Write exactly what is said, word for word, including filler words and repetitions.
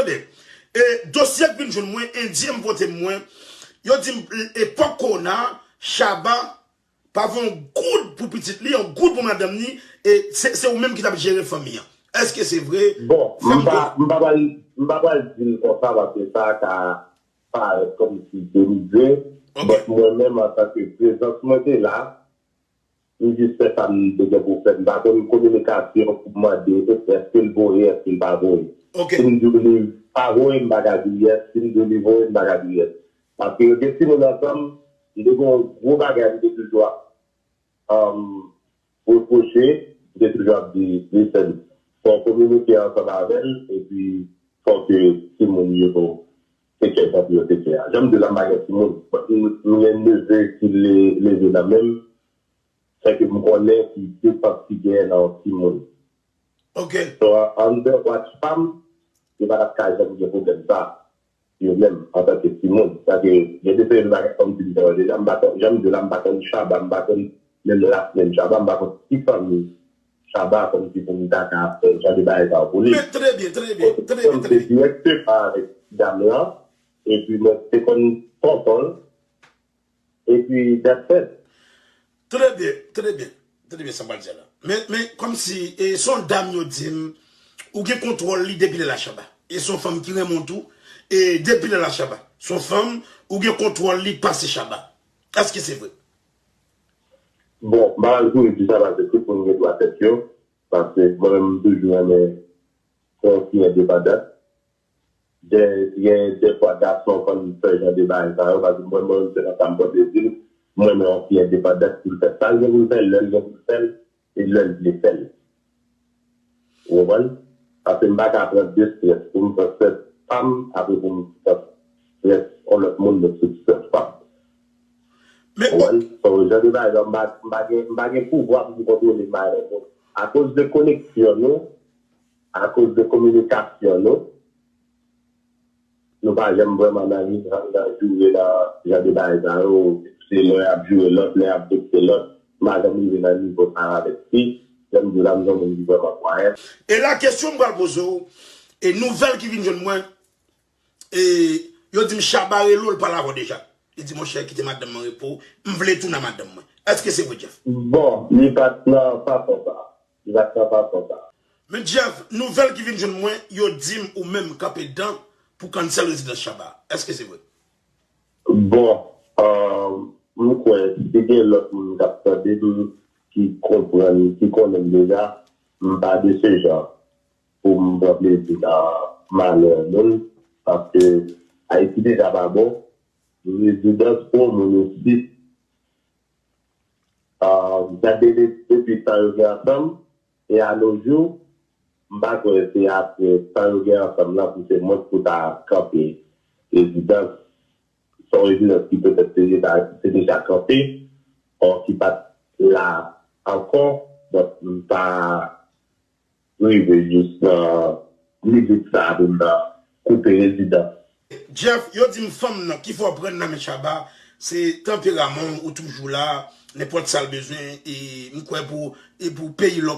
Tande, e dosye k vin jwenn mwen, endyen m pote mwen, yo di m epòk kowona, Shabba pa voye yon goud pou pitit li, yon goud pou madanm li, e se, se ou menm ki t ap jere fanmi an. Èske se vre? Bon, m pa, m pa pral, m pa pral di l konsa paske sa ka parèt kòmsi delize, but mwen menm antanke prezans mwen te la, m jis fè sa m te gen pou fè. M pa konn kominikasyon pou m mande èske l voye, èske l pa voye. Si m di w li pa voye, m pa ka di w yès. Si m di w li voye, m pa ka di w yès. Paske yo gen timoun ansanm, m te gen yon gwo bagay m te toujou ap um, repwoche, m te toujou ap di, listen, fò w kominike ansanm avè l, epi fò ke timoun yo te kè jan pou yo te kè a. Jan m di w la, m pa gen timoun, but m m gen neve ki le- leve nan men m, fè ke m konnen ki depans ki genyen nan yon timoun. Ok. So, andedan watch pa m, yo pa t ap ka janm gen pwoblèm sa a. Yo menm, antanke timoun. Sa ke, gen de seri de bagay kòm ti m te wè deja, m pa konn, jan m di w la, m pa konn Shabba, m pa konn menm ras menm Shabba, m pa konn ki fanmi Shabba kòmsi pou m ta ka fè jan de bagay sa yo pou li. Men, tande byen, tande byen, tande byen, tande byen. Mwen te direkteman avèk dam lan, epi mwen te konn tonton l, epi that's it. Tande byen, tande byen, tande byen sa m pral di a la. Men, men, kòmsi, e, se yon dam yo di m, ou gen kontwòl li depi lè l a Shabba. E se yon fanm ki renmen w tou, e depi lè l a Shabba. Se yon fanm, ou gen kontwòl li pase Shabba. Èske se vre? Bon, m pa pral kouri di sa paske tout moun gen dwa tèt yo, paske mwen menm m toujou renmen fè yon fi endepandan. Gen, gen dèfwa gason konn fè jan de bagay sa yo, paske mwen menm se konsa m pote di l, m renmen yon fi endepandan pou l fè sa l gen pou l fè, lè l gen pou l fè l, e lè l vle fè l. Ou konprann? Paske m pa ka pran de strès pou m pran strès pa m, apre pou m pran strès yon lòt moun nan sou strès pa m. Ou konprann? So, jan de bagay sa, m pa, m pa gen, m pa gen pouvwa pou m kontwole madanm moun. Akoz de koneksyon nou, akoz de kominikasyon nou, nou pa janm vrèman nan, nan joure nan jan de bagay sa yo. Se lè y ap joure lòt, lè y ap vekse lòt. M pa janm rive nan nivo sa yo avèk fi. Jan m di w la, m se yon moun ki vrèman kwayan. E la, kesyon m pral poze w, e nouvèl ki vin jwenn mwen, e yo di m Shabba rele w, l pale avè w deja. Li di, monchè, kite madanm mwen repo, m vle tounen a madanm mwen. Èske se vre, Jeff? Bon, li pa t nan fason sa. Li pa t nan fason sa. Men Jeff, nouvèl ki vin jwenn mwen, yo di m ou menm kanpe dan pou cancel rezidans Shabba. Èske se vre? Bon, euh, m kwè, si gen lòt moun k ap tande m, ki konprann, ki konnen m deja, m pa de se jan pou m pran plezi nan malè moun, paske Ayiti deja pa bon, rezidans pou yon moun isit, ah, gade de- depi tan yo gen ansanm, e a no jou, m pa kwè se apre tan yo gen ansanm lan pou se mwen k pou ta kanpe rezidans, se yon rezidans ki petèt te deja, te deja kanpe, or ki pa t la ankò, donk m pa rive jis nan limit sa a pou m ta koupe rezidans. Jeff, yo di m fanm nan ki fè w pran nan men Shabba, se tanperaman w, ou toujou la, nenpòt sa l bezwen, e m kwè pou, e pou peyi lòk.